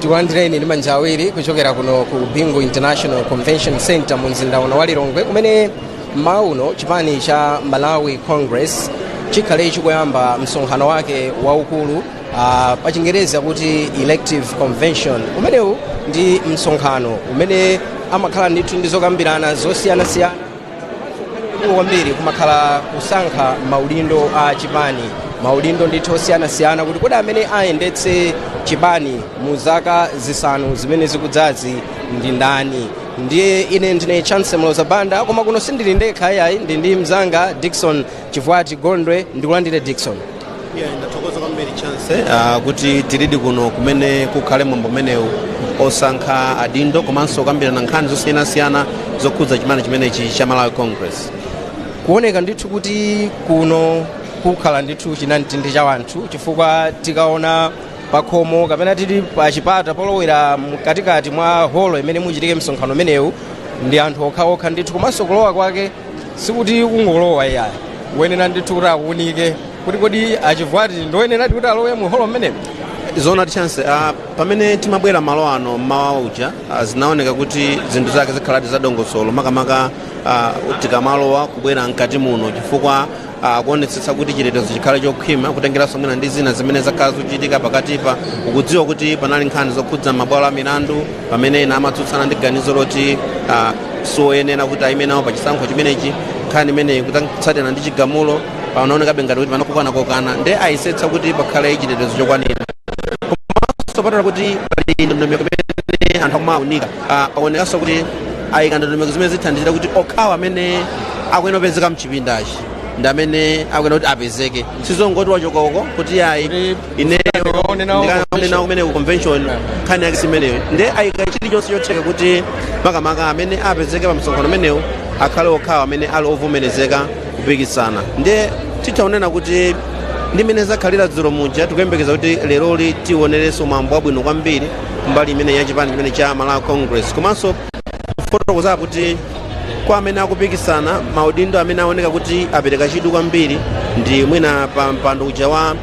Tikulandireni ndi manja awiri kuchokera kuno ku Bingu International Convention Center mu mzinda uno wa Lilongwe, kumene mmawa uno chipani cha Malawi Congress chikhale chikuyamba msonkhano wake waukulu, pa Chingerezi akuti elective convention. Umenewu ndi msonkhano umene amakhala ndithu ndi zokambirana zosiyanasiyana kwambiri. Kumakhala kusankha maudindo a chipani, maudindo ndithu osiyanasiyana, kuti kodi amene ayendetse chipani mu zaka 5 zimene zikudzazi ndi ndani? Ndiye ine ndine Chance Mloza Banda, koma kuno sindili ndekha yayi, ndi ndi mzanga Dickson Chivwati Gondwe. Ndikulandire, Dickson. Yeah, ndathokoza kwambiri, Chance, kuti tilidi kuno kumene kukhale mwambo umenewu osankha adindo komanso kukambirana nkhani zosiyanasiyana zokhudza chipani chimenechi cha Malawi Congress. Kuoneka ndithu kuti kuno kukhala ndithu chinamtindi cha wanthu, chifukwa tikaona pakhomo kapena tili pachipata polowera mkatikati mwa holo imene muchitike msonkhano umenewu, ndi anthu okhaokha ndithu. Komanso kulowa kwake sikuti kungolowa iyayi, kuyenera ndithu kuti akuunike kuti kodi Achivwati ndoyeneradi kuti alowe mu holo mmenemu. Zoona, Chance. Pamene timabwera malo ano mmawa uja, zinaoneka kuti zinthu zake zikhaladi zadongosolo, makamaka tikamalowa kubwera mkati muno, chifukwa kuonetsetsa kuti chitetezo chikhale chokhwima, kutengeranso mwina ndi zina zimene zakhala zochitika pakatipa. Ukudziwa kuti panali nkhani zokhudza mabwalo a milandu, pamene ena amatsutsana ndi ganizo loti siwoyenera kuti ayime nawo pa chisankho chimenechi. Nkhani imeneyi kutsatira ndi chigamulo, panaonekabe ngati kuti panakokana-kokana, nde ayesetsa kuti pakhale chitetezo chokwanira. Komanso patala kuti pali ndondomeko imene anthu akumaunika, paonekanso kuti ayika ndondomeko zimene zithandizira kuti okhawo amene akuyenera kupezeka mchipindachi ndi amene akuyenera kuti apezeke. Sizongoti wachoka uko kuti ayi, ineyo ndikaone nawo. Ndikaone nawo kumene ku convention. Nkhani yake simeneyo. Nde ayika chilichonse chotheka kuti makamaka amene apezeke pa msonkhano umenewu akhale okhawo amene ali ovomerezeka kupikisana. Nde titha kunena kuti ndi mmene zakhalira dzulo muja, tikuyembekeza kuti leroli tionerenso mwambo wabwino kwambiri mbali imene ya chipani chimene cha Malawi Congress. Komanso kufotokoza kuti kwa amene akupikisana, maudindo amene aoneka kuti apereka chidwi kwambiri ndi mwina pa mpando uja wa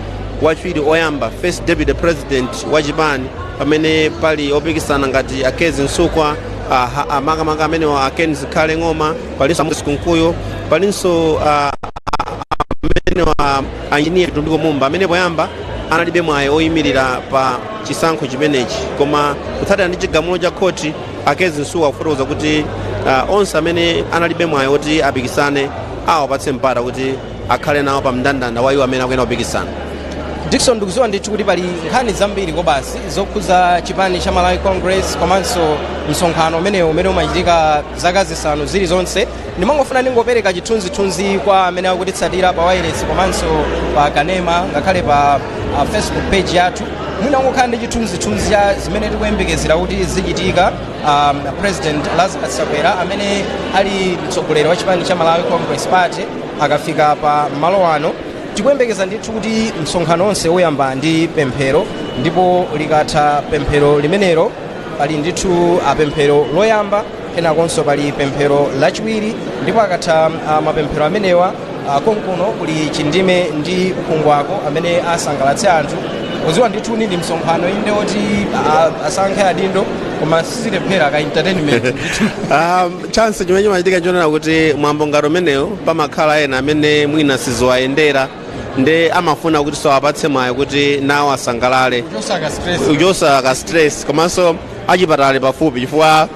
wachiwiri oyamba, first deputy president wa chipani, pamene pali opikisana ngati a Kezzie Msukwa, makamaka amene a Ken Zikhale Ng'oma, palinso a Moses Kunkuyu, palinso amene wa Engineer Vitumbiko Mumba, amene poyamba analibe mwayi oyimirira pa chisankho chimenechi, koma kutsatira ndi chigamulo cha khoti, a Kezzie Msukwa kufotokoza kuti onse amene analibe mwayi oti apikisane awapatse mpata kuti akhale nawo pa mndandanda wa iwo amene akuyenera kupikisana. Dickson, ndikudziwa ndithu kuti pali nkhani zambiri kobasi zokhuza chipani cha Malawi Congress komanso msonkhano umenewu umene umachitika zaka 5 zilizonse. Ndimangofuna ndingopereka chithunzithunzi kwa amene akutitsatira pa wireless komanso pa kanema, ngakhale pa Facebook page yathu. Mwina ungokhala ndi chithunzithunzi cha zimene tikuyembekezera kuti zichitika. President Lazarus Chakwera, amene ali mtsogoleri wa chipani cha Malawi Congress Party, akafika pa malo ano, tikuyembekeza ndithu kuti msonkhano onse uyamba ndi pemphero, ndipo likatha pemphero limenelo, pali ndithu apemphero loyamba, kenakonso pali pemphero lachiwiri, ndipo akatha mapemphero amenewa, konkuno kuli Chindime ndi Phungwako amene asangalatse anthu. Uziwa ndithu ndi msonkhano inde oti asankhe adindo, koma sizilephera ka entertainment ndithu. Chance, chimene chimachitika nchonena kuti mwambo ngati umenewu pamakhala ena amene mwina siziwayendera, nde amafuna kuti sawapatse mwayi kuti nawo asangalale. Kuchosaka stress. Kuchosa ka stress, komanso achipatala pafupi, chifukwa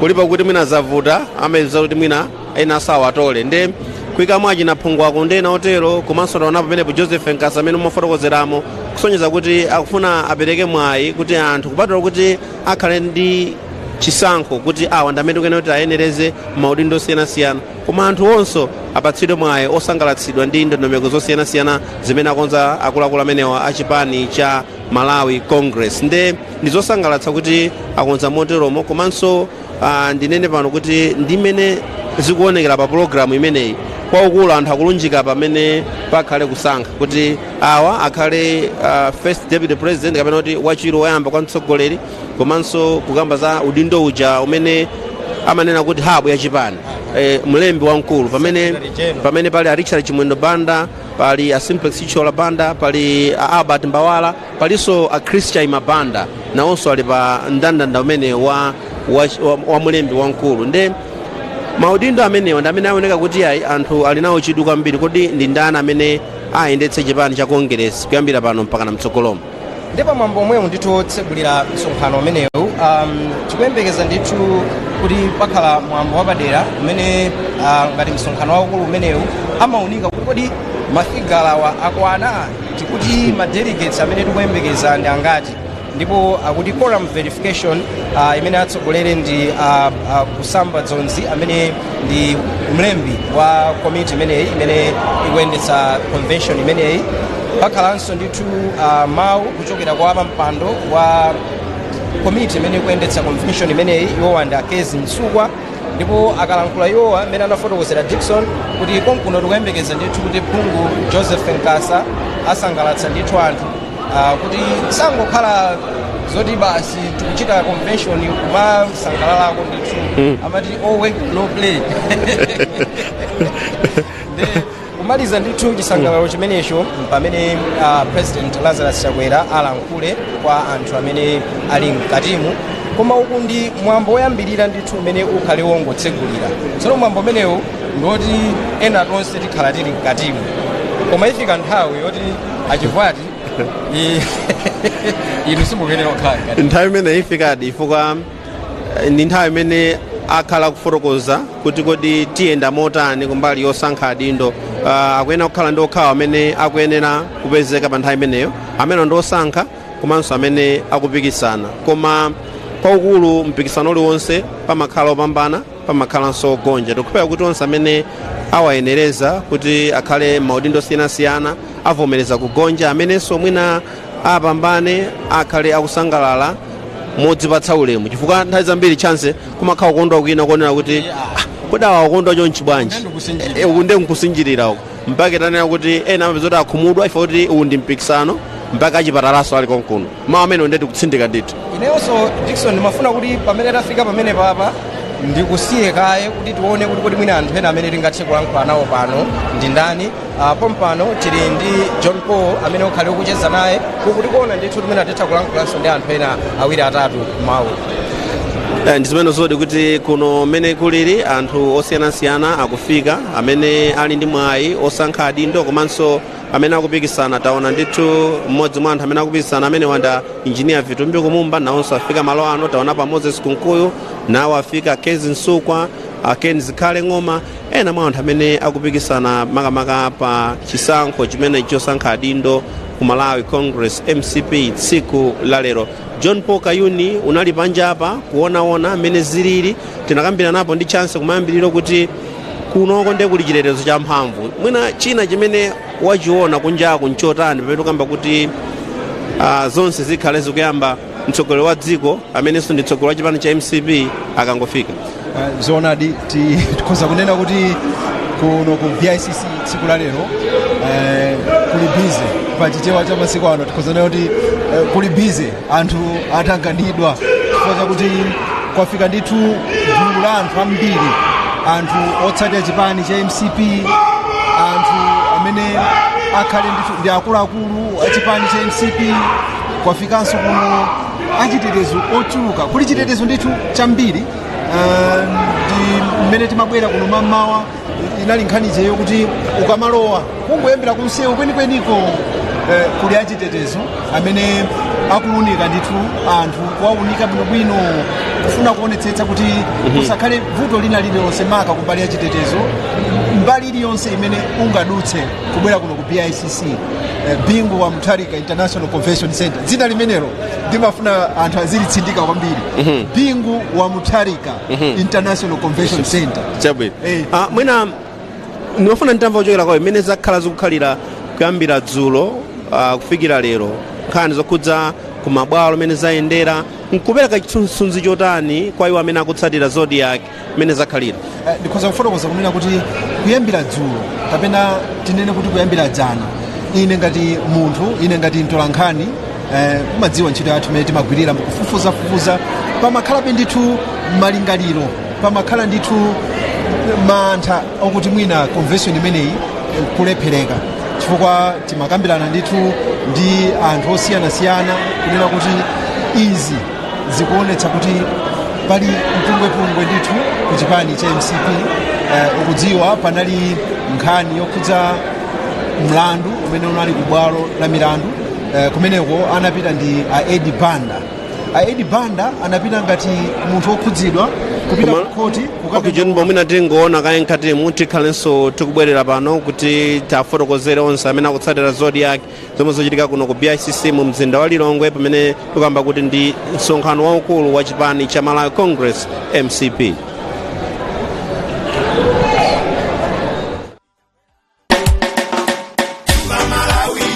kulipo kuti mwina zavuta, ameza kuti mwina ena sawatole, nde kuyikamo achina Phungwako ndi ena otero. Komanso taona pamenepo Joseph Nkasa amene mumafotokozeramo, kusonyeza kuti akufuna apereke mwayi kuti anthu, kupatula kuti akhale ndi chisankho kuti awa ndi amene tikuyenera kuti ayenereze maudindo osiyanasiyana, koma anthu onso apatsidwe mwayi osangalatsidwa ndi ndondomeko zosiyanasiyana zimene akonza akuluakulu amenewa a chipani cha Malawi Congress. Nde ndi zosangalatsa kuti akonza moteromo. Komanso ndinene pano kuti ndimene zikuonekera pa pologalamu imeneyi, kwaukulu anthu akulunjika pamene pakhale kusankha kuti awa akhale first deputy president, kapena kuti wachiwiri woyamba kwa mtsogoleri, komanso kukamba za udindo uja umene Amanena kuti hub ya chipani, mlembi wamkulu, pamene Secretary General. Pamene pali a Richard Chimwendo Banda, pali a Simplex Chithyola Banda, pali a Albert Mbawala, palinso a Chris Chaima Banda, nawonso ali pa mndandanda umene wa mlembi wamkulu. Nde maudindo amenewa ndi amene aoneka kuti ayi, anthu ali nawo chidwi kwambiri. Kodi ndi ndani amene ayendetse chipani cha Congress kuyambira pano mpaka na mtsogolomo? Ndi pamwambo omwewu ndithu otsegulira msonkhano umenewu, tikuyembekeza ndithu kuti pakhala mwambo wapadera umene ngati msonkhano waukulu umenewu amaunika kuti kodi mafigalawa akwana, tikuti ma delegates amene tikuyembekeza ndi angati. Ndipo akuti quorum verification, imene atsogolere ndi Kusamba Dzonzi, amene ndi mlembi wa komiti imeneyi imene ikuyendetsa convention imeneyi. Pakhalanso ndithu mawu kuchokera kwa pampando wa komiti imene ikuyendetsa convention imeneyi, iwowa ndi Akezi Msukwa. Ndipo akalankhula iwowa, amene anafotokozera Dickson kuti konkuno tikuyembekeza ndithu kuti phungu Joseph Nkasa asangalatsa ndithu anthu, kuti sangokhala zoti basi tikuchita convention kumasangalalako ndithu. Amati "all work, no play". Nde kumaliza ndithu chisangalalo chimenecho pamene President Lazarus Chakwera alankhule kwa anthu amene ali mkatimu. Koma uku ndi mwambo woyambirira ndithu umene ukhale wongotsegulira. Tsono mwambo umenewu ndoti ena tonse tikhala tili mkatimu, koma ifika nthawi yoti achivwati inu simukuyenera kukhala mkati. Nthawi imene ifikadi, ifika, ndi nthawi imene akhala kufotokoza kuti kodi tiyenda motani kumbali yosankha adindo. Akuyenera kukhala ndi okhawa amene akuyenera kupezeka pa nthawi imeneyo, amene ndi osankha komanso amene akupikisana. Koma kwaukulu mpikisano uliwonse pamakhala opambana, pamakhalanso ogonja. Tikukhulupirira kuti onse amene awayenereza kuti akhale maudindo osiyanasiyana avomereza kugonja, amenenso mwina apambane akhale akusangalala modzipatsa ulemu, chifukwa nthawi zambiri chance kumakhala kukondwa kwina kuonera kuti, "Ah, kodi awa akondwa chonchi bwanji?" Ndikusinjirira. Uku ndiye nkusinjirira uku, mpaka tanena kuti ena amapeza kuti akhumudwa ife kuti uwu ndi mpikisano, mpaka achipatalaso ali konkuno. Mawu amene ndiye tikutsindika ndithu. Ineyonso Dickson, ndimafuna kuti pamene tafika pamene papa ndikusiye kaye kuti tione kuti kodi mwina anthu ena amene tingathe kulankhula nawo pano ndi ndani. Pompano tili ndi John Paul amene ukhale ukucheza naye kuku. Tikuona ndithu timene titha kulankhulanso ndi anthu ena awiri atatu mawu. Ndi zimene zodi kuti kuno mmene kulili anthu osiyanasiyana akufika, amene ali ndi mwayi osankha adindo komanso amene akupikisana. Taona ndithu mmodzi mwa anthu amene akupikisana, amene wanda Engineer Vitumbiko Mumba, nawonso afika malo ano. Taona pa Moses Kunkuyu, nawo afika, Kezi Msukwa, Ken Zikhale Ng'oma, ena mwa anthu amene akupikisana makamaka pa chisankho chimene chosankha adindo ku Malawi Congress, MCP, tsiku la lero. John Paul Kayuni, unali panja apa kuonaona amene zilili. Tinakambira napo ndi Chance kumayambiriro kuti kunoko ndiye kuli chitetezo cha mphamvu. Mwina china chimene wachiona kunjaku nchotani, pamene tikamba kuti zonse zikhale zikuyamba mtsogoleri wa dziko amenenso ndi mtsogoleri wa chipani cha MCP akangofika? Zoonadi, tikhoza kunena kuti kuno ku BICC tsiku la lero kuli busy. Pachichewa cha masiku ano tikhoza kunena kuti kuli busy, anthu atanganidwa chifukwa chakuti kwafika ndithu gulu la anthu ambiri, anthu otsatira chipani cha MCP, anthu amene akhale ndithu ndi akuluakulu a chipani cha MCP. Kwafikanso kuno achitetezo ochuluka, kuli chitetezo ndithu chambiri. Ndi mmene timabwera kuno mammawa, inali nkhani ijeyo kuti ukamalowa kungoyambira kunsewu kwenikweniko, kuli achitetezo amene akulunika ndithu anthu, kuwaunika bwinobwino, kufuna kuonetsetsa kuti kusakhale vuto lina lililonse maka kumbali ya chitetezo, mbali iliyonse imene ungadutse kubwera kuno ku BICC, Bingu wa Mutharika International Convention Center. Dzina limenelo ndimafuna anthu azilitsindika kwambiri, Bingu wa Mutharika International Convention Center. Chabwino. Eh. Mwina ndimafuna nditamva kuchokera kwawo imene zakhala zikukhalira kuyambira dzulo kufikira lero, nkhani zokhudza kumabwalo amene zayendera, nkupereka chithunzithunzi chotani kwa iwo amene akutsatira Zodiak imene zakhalira? Ndikhoza kufotokoza kunena kuti kuyambira dzulo, kapena tinene kuti kuyambira dzana, ine ngati munthu, ine ngati mtolankhani, umadziwa ntchito yathu imene timagwirira mukufufuzafufuza, pamakhalabe ndithu malingaliro. Pamakhala ndithu mantha okuti mwina convention imeneyi kulephereka, chifukwa timakambirana ndithu ndi anthu osiyanasiyana kunena kuti izi zikuonetsa kuti pali mpungwepungwe ndithu ku chipani cha MCP. Ukudziwa panali nkhani yokhudza mlandu umene unali ku bwalo la milandu. Kumeneko anapita ndi a Edi Banda. A Edi Banda anapita ngati munthu wokhudzidwa kupita ku khoti. Okay, John, pomwina tingoona kaye mkhatimu, tikhalenso tikubwerera pano kuti tafotokozere onse amene akutsatira Zodiak zomwe zochitika kuno ku BICC mu mzinda wa Lilongwe, pamene tikuyamba kuti ndi msonkhano waukulu wa chipani cha Malawi Congress, MCP. Malawi,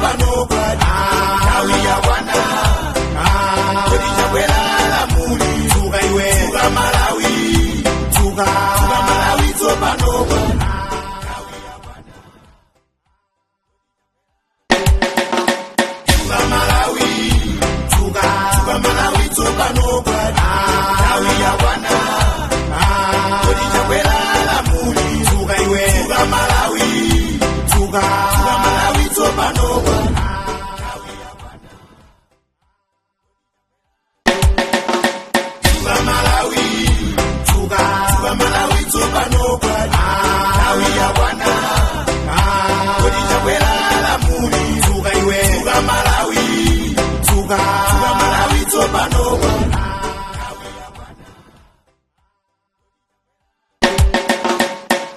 tsopano, nthawi yakwana kuti Chakwera alamule. Dzuka iwe, dzuka Malawi, dzuka, dzuka Malawi tsopano. Dzuka Malawi, dzuka, dzuka Malawi tsopano, nthawi yakwana kuti Chakwera alamule. Dzuka iwe, dzuka Malawi, dzuka, dzuka Malawi tsopano. Dzuka Malawi, dzuka, dzuka Malawi tsopano, nthawi yakwana kuti Chakwera alamule. Dzuka iwe, dzuka Malawi, dzuka, dzuka Malawi tsopano.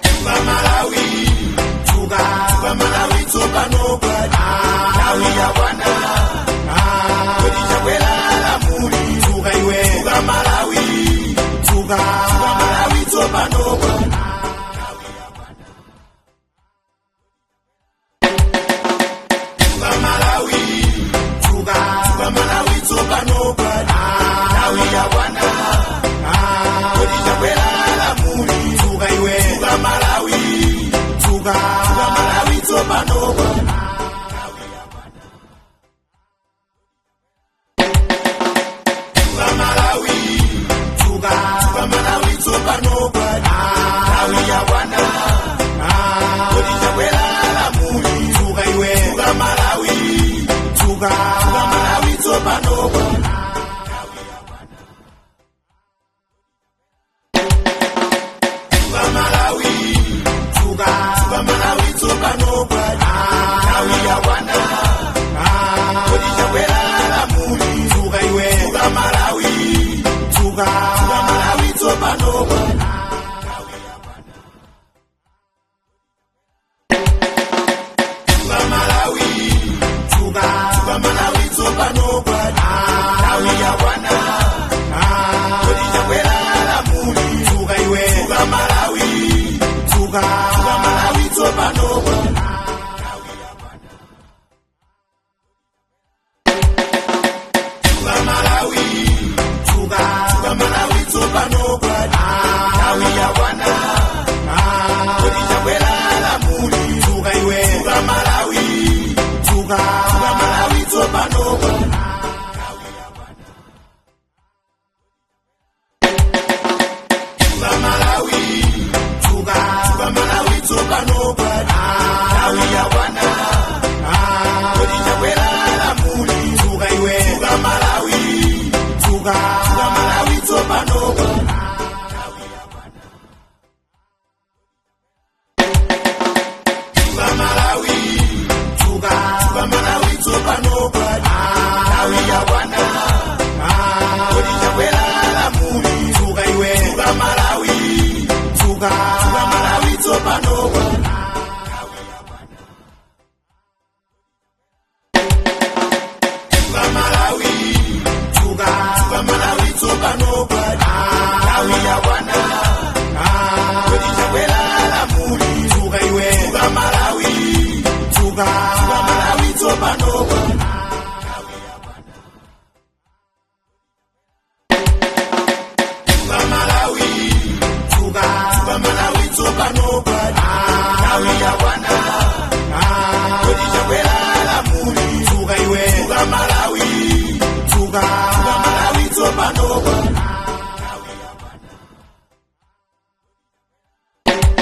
Dzuka Malawi, dzuka, dzuka Malawi tsopano, nthawi yakwana kuti Chakwera alamule. Dzuka iwe, dzuka Malawi, dzuka, dzuka Malawi tsopano. Dzuka Malawi, dzuka, dzuka Malawi tsopano, nthawi yakwana kuti Chakwera alamule. Dzuka iwe, dzuka Malawi, dzuka, dzuka Malawi tsopano. Dzuka Malawi, dzuka, dzuka Malawi tsopano, nthawi yakwana kuti Chakwera alamule. Dzuka iwe, dzuka Malawi, dzuka, dzuka Malawi tsopano. Dzuka Malawi, dzuka, dzuka Malawi tsopano, nthawi yakwana kuti Chakwera alamule. Dzuka iwe, dzuka Malawi, dzuka, dzuka Malawi tsopano. Dzuka Malawi, dzuka, dzuka Malawi tsopano, nthawi yakwana kuti Chakwera alamule. Dzuka iwe, dzuka Malawi, dzuka, dzuka Malawi tsopano. Dzuka Malawi, dzuka, dzuka Malawi tsopano, nthawi yakwana kuti Chakwera alamule. Dzuka iwe, dzuka Malawi, dzuka, dzuka Malawi tsopano. Dzuka Malawi, dzuka, dzuka Malawi tsopano, nthawi yakwana kuti Chakwera alamule. Dzuka iwe, dzuka Malawi, dzuka, dzuka Malawi tsopano. Dzuka Malawi, dzuka, dzuka Malawi tsopano, nthawi yakwana kuti Chakwera alamule. Dzuka iwe, dzuka Malawi, dzuka, dzuka Malawi tsopano. Dzuka Malawi, dzuka, dzuka Malawi tsopano, nthawi yakwana kuti Chakwera alamule. Dzuka iwe, dzuka Malawi, dzuka, dzuka Malawi tsopano. Dzuka Malawi, dzuka, dzuka Malawi tsopano, nthawi yakwana kuti Chakwera alamule. Dzuka iwe, dzuka Malawi, dzuka, dzuka Malawi tsopano.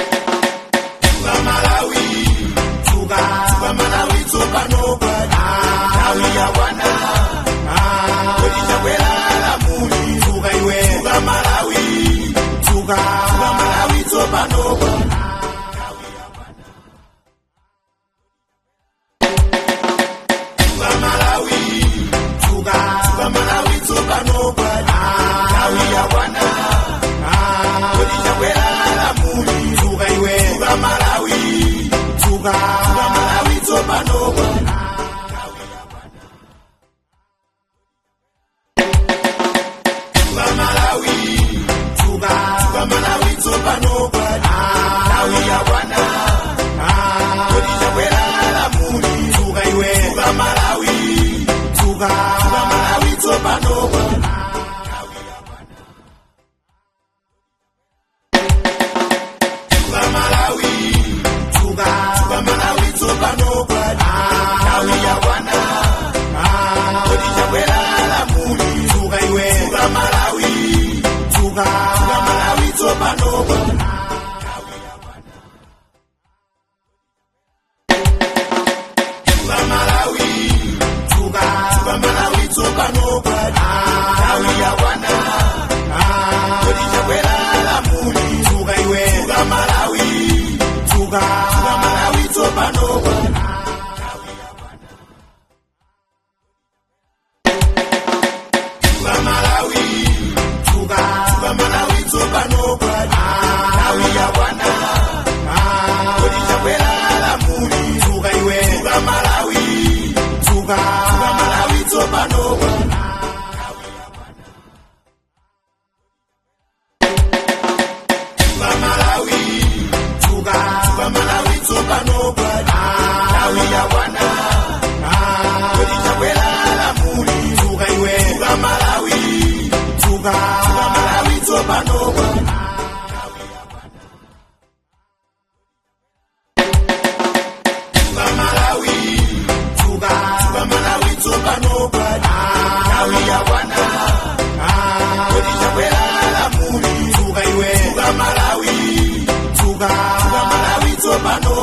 Dzuka Malawi, dzuka, dzuka Malawi tsopano, nthawi yakwana kuti Chakwera alamule. Dzuka iwe, dzuka Malawi, dzuka, dzuka Malawi tsopano. Dzuka Malawi, dzuka, dzuka Malawi tsopano, nthawi yakwana kuti Chakwera alamule. Dzuka iwe, dzuka Malawi, dzuka, dzuka Malawi tsopano. Dzuka Malawi, dzuka, dzuka Malawi tsopano, Nthawi yakwana. Kodi Chakwera lamuli. Dzuka iwe. Dzuka Malawi. Dzuka. Dzuka Malawi tsopano. Dzuka Malawi. Dzuka. Dzuka Malawi tsopano. Nthawi yakwana. Kodi Chakwera lamuli. Dzuka iwe. Dzuka Malawi. Dzuka. Dzuka Malawi tsopano. Dzuka Malawi. Dzuka. Dzuka Malawi tsopano. Nthawi yakwana. Kodi Chakwera lamuli. Dzuka iwe. Dzuka Malawi. Dzuka. Dzuka Malawi tsopano. Dzuka Malawi. Dzuka. Dzuka Malawi tsopano. Nthawi yakwana. Kodi Chakwera lamuli. Dzuka iwe. Dzuka Malawi. Dzuka. Dzuka Malawi tsopano. Dzuka Malawi. Dzuka. Dzuka Malawi tsopano. Nthawi yakwana. Kodi Chakwera lamuli. Dzuka iwe. Dzuka Malawi. Dzuka. Dzuka Malawi tsopano.